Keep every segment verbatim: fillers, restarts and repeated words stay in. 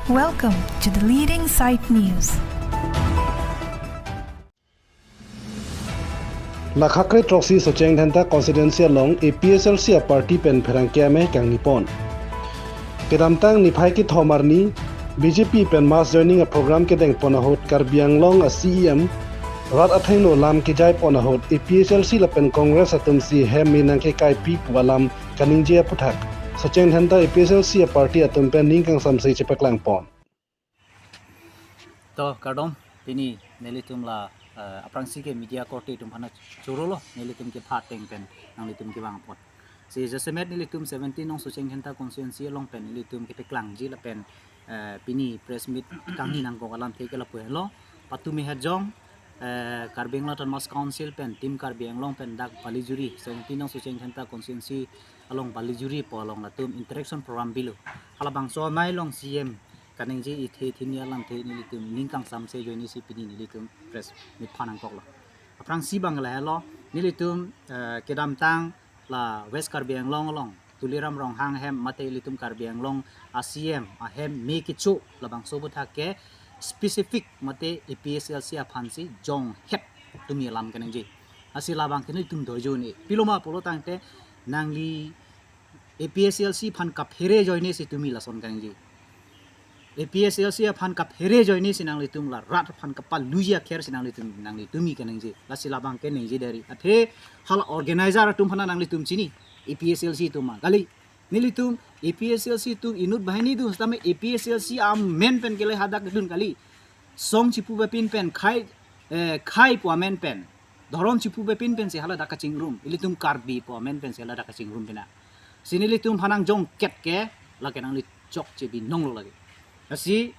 Welcome to the leading site news. Lakha kre throksi Socheng Dhenta constituency along A P H L C a party pen pherangke amei kangni pon. Kedamtang niphai kethom arni B J P pen mass joining a program kedeng pon ahut Karbi Anglong a C E M rat athengno lam kejai pon ahut A P H L C lapen Congress atum si hem me nangkekaipi pu alam kaningje aputhak Socheng Dhenta A P H L C a party atum pen ning kangsamse chepaklang pon. To kardom, pini nelitum la, eh, aphrangsi ke media korte atum aphan choro lo, nelitum kepha ateng pen nanglitum kevang apot. Si jasemet nelitum seventeen nong Socheng Dhenta constituency along pen nelitum kepaklangji lapen, eh, pini press meet kangni nangkok alamthe ke lapu henlo. Patumi hajong, eh, Karbi Anglong Autonomous Council pen Team Karbi Anglong pen dak Balijuri, seventeen nong Socheng Dhenta constituency along Balijuri pu along latum interaction program bilo. Halabangso amei along C M kaningje ithe thini alamthe nelitum ning kangsamse ajoine si pini nelitum press meet aphan nangkoklo. Aphrangsi abang lahelo, nelitum, eh, kedamtang la West Karbi Anglong along Tuliram Ronghang ahem mate ilitum Karbi Anglong a C M ahem me kecho labangso aputhak ke specific mate A P H L C aphansi jonghet tumi alam kaningje. Lasi labang ke nelitum dojo ne. Pilo ma pulo tangte nangli A P H L C aphan kaphere ajoine si tumi lason kaningje. A P H L C aphan kaphere ajoine si nanglitum la rat aphan kapaluji akher si nanglitum nangli tumi kaningje. Lasi labang ke ningje deri. Athe hala organizer atum aphan nanglitum chini. A P H L C atum ma kali. Nelitum A P H L C atum inut banghini dun setame A P H L C amen pen ke le hadak dun kali. Song chipu bepin pen khei, eh, khei pu amen pen. Dhorom chipu bepin pen si hala dak kachingrum. Ilitum Karbi pu amen pen si hala dak kachingrum pina. Si nelitum aphan nangjongket ke lake nangli chokche binong lo lake. Lasi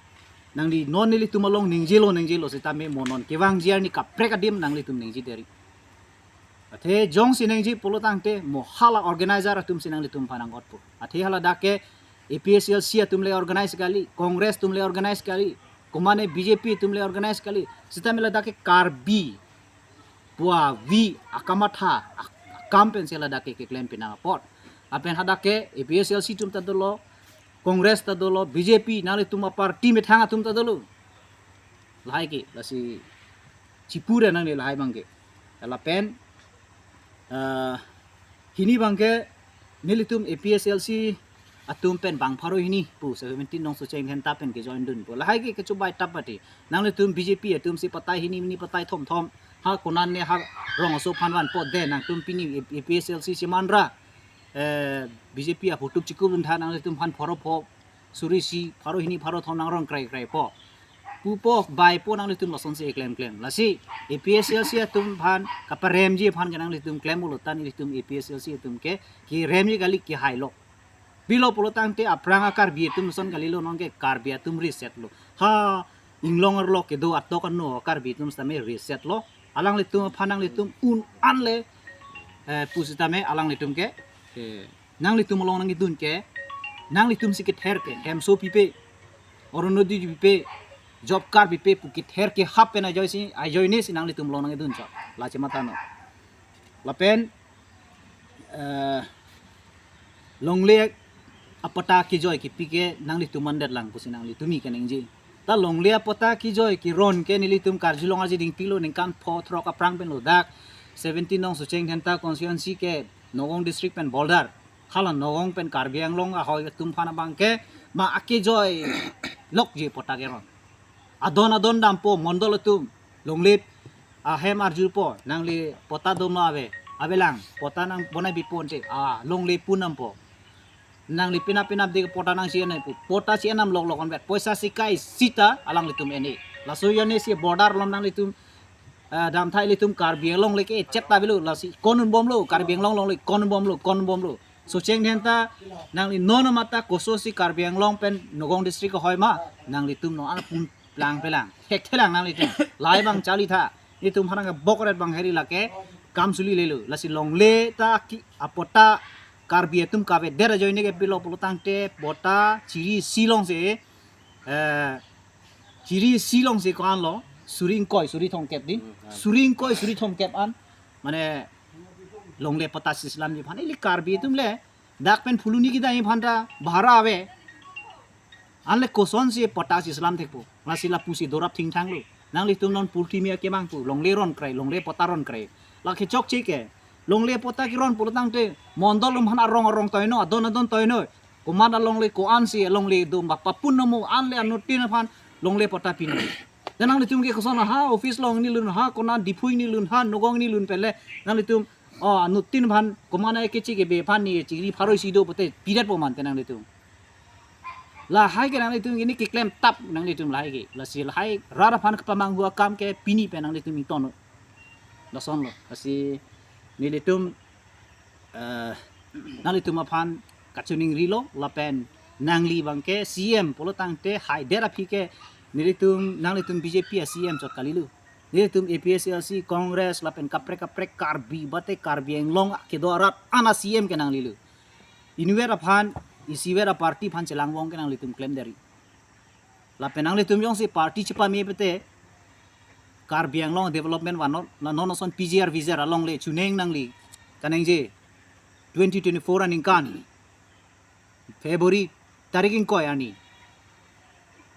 nangli non nelitum along ningjelo ningjelo setame mo non kevangji arni kaprek adim nanglitum ningje deri. Athe jongsi ningje pulo tangte mo hala organizer atum si nanglitum aphan nang-otpo. Athe hala dak ke A P H L C atum le organize kali, Congress atum le organize kali, komane B J P atum le organize kali. Setame hala dak ke Karbi pu avi akamatha ak-, akam pen si hala dak ke keklem pinang apot. Lapen hadak ke A P H L C atum ta dolo, Congress ta dolo, B J P nanglitum aparty methang atum ta dolo. Lahai ke, lasi chipu ra nangli lahai abang ke. Lapen, eh, hini abang ke nelitum A P H L C atum pen bang pharo hini pu seventeen nong Socheng Dhenta pen ke join dunpo. Lahai ke kechobai tap pati. Nanglitum B J P atum si patai hini hini patai thom thom. Ha konan ne ha rong aso aphan vanpo de nangtum pini A P H L C si manra. Eh, B J P ahutup chikup duntha nanglitum aphan pharo pho suri isi pharo hini pharo thom nangrong krai krai po. Pupo baipo nanglitum lasonsi klem klem. Lasi A P H L C atum aphan kaparemji aphan ke nanglitum klem ulo tan ilitum A P H L C atum ke keremji kali kehai lo. Pilo pulo tangte aphrang a Karbi atum son kali lo non ke Karbi atum reset lo. Ha inglong arlo kedo atok ano Karbi atum setame reset lo. Alanglitum aphan nanglitum un an le, eh, pu setame alanglitum ke, eh, nanglitum along nangkedun ke, nanglitum si kether ke, hemso pipe, orunodoi pipe, job card pipe, pu kether ke hap pen ajoine si, ajoine si nanglitum along nangkedun chot. La chematha non. Lapen, eh, longle apatta kejoi kipi ke nanglitum mandet lang pusi nangli tumi kaningje. Ta longle apatta kejoi keron ke nelitum karjulong arji dingpilo ningkan pho throk aphrang pen lo dak seventeen nong Socheng Dhenta constituency ke Nagaon district pen border. Hala Nagaon pen Karbi Anglong ahoi atum aphan abang ke ma akejoi lokji patta keron. Adon adon dampo mondol atum longle ahem arjupo nangli patta dom lo ave, avelang patta nang bonai bipo ante a longle pu nampo. Nangli penap penap de patta nang si enai pu patta si enam lok lok anvet poisa si kai sita alanglitum ene. Laso ajoine si border along nanglitum, eh, damthai ilitum Karbi Anglong le ke chet ta bilo lasi konun bomlo Karbi Anglong longle konun bomlo konun bomlo. Socheng Dhenta nangli non mata koso si Karbi Anglong pen Nagaon district ahoi ma nanglitum non an pun plang pelang. Hek thelang nanglitum. Lahai abang chali tha. Itum harang ke bokret bang heri lake kam suli lelo. Lasi longle ta ki apatta Karbi atum kave der ajoine ke pilo pulo tangte patta chiri isi along si, eh, chiri isi along si ko-an lo suri ingkoi suri thomkep di. Hmm, ah. Suri ingkoi suri thomkep an mane longle patta si selamji aphan ili Karbi atum le dak pen Phuloni kedamji aphan ta bhara ave. Anle kosonsi patta si selam thekpo. Lasi lapusi dorap thingthanglo. Nanglitum non purthimi akemang pu. Longle ron krai, longle patta ron krai. Lake chokche ke. Longle patta keron pulo tangte mondol atum aphan arong arong toino, adon adon toino. Komat alongle ko-ansi alongle do ma papun namo anle anuttin aphan longle patta pini. Te nanglitum ke koson ha office along ni lun ha kona Diphu ni lun ha Nagaon ni lun pele nanglitum o anuttin aphan komat keche kebe aphan ni chiri pharo isi do pote pidet po mante nanglitum. Lahai ke nanglitum ini keklem tap nanglitum lahai ke. Lasi lahai rat aphan kepamanghu akam ke pini pen nanglitum ingtonlo. Lasonlo. Lasi nelitum eh, nanglitum aphan kachiningrilo lapen nangli abangke C M pulo tangte haidet aphi ke nelitum nanglitum B J P a C M chot kalilo. Nelitum A P H L C, Congress lapen kaprek kaprek Karbi bate Karbi Anglong kedo arat an a C M ke nanglilo. Inutvet aphan, isivet a party aphan chelangvong ke nanglitum klemderi. Lapen nanglitum jongsi party chepame pete Karbi Anglong development vannon, la non ason P G R V G R alongle chuneng nangli kaningje twenty twenty-four aningkan February tarik ingkoi arni.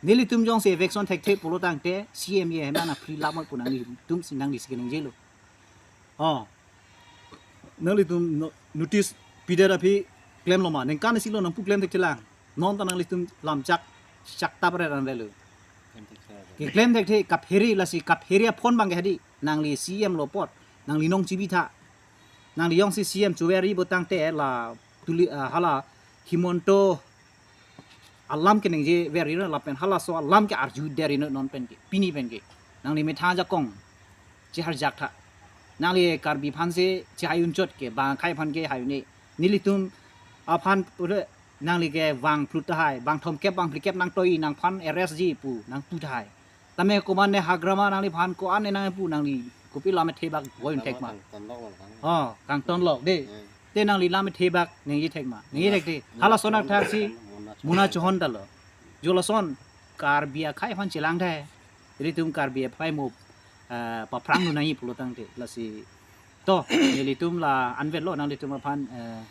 Nelitum jongsi eviction thekthe pulo tangte C M ye hemana free lamoi pu nanglitum si nangli si keningjelo. Oh. Nanglitum no-, notice pidet aphi klemlo ma. Ningkan isi lo nangpu klem thekthelang. Non ta nanglitum lamchak chak tap re ran relo. Keklem thekthe kaphere lasi kaphere aphone abangke hadi. Nangli C M lo apot. Nangli nong chibi tha. Nangli jongsi C M chuver ri pulo tangte la tuli, ah, hala Himanta alam keningje ver ri lapen halaso alam ke arju der ri non pen ke pini pen ke nangli metha ajakong cheharjak tha. Nangli Karbi aphansi chehai unchot ke bang akhei aphan ke hai ne nelitum aphan pura nangli ke vang phlut tahai bang thomkep bang phlikep nangtoi nangphan arrest ji pu nangpu tahai. Tame komat ne hagrama nangliphan ko-an ne nangpu nangli kopi lam thebak voi thek ma. Kangtonlok lo kang. Oh, kangtonlok de. Hmm. Te nangli lam thebak ningje thek ma. Ningje thek de. Hala sonak thak si muna chohon dalo. Jo lason Karbi akhei aphan chelang the. Ilitum Karbi aphai mo, eh, paphrang nu nai pulo tangte lasi. To, nelitum la anvet lo nanglitum aphan, eh,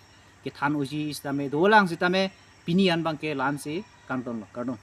kethan uji sitame dolang sitame pini an abangke la-ansi kangtonlo. Kardom.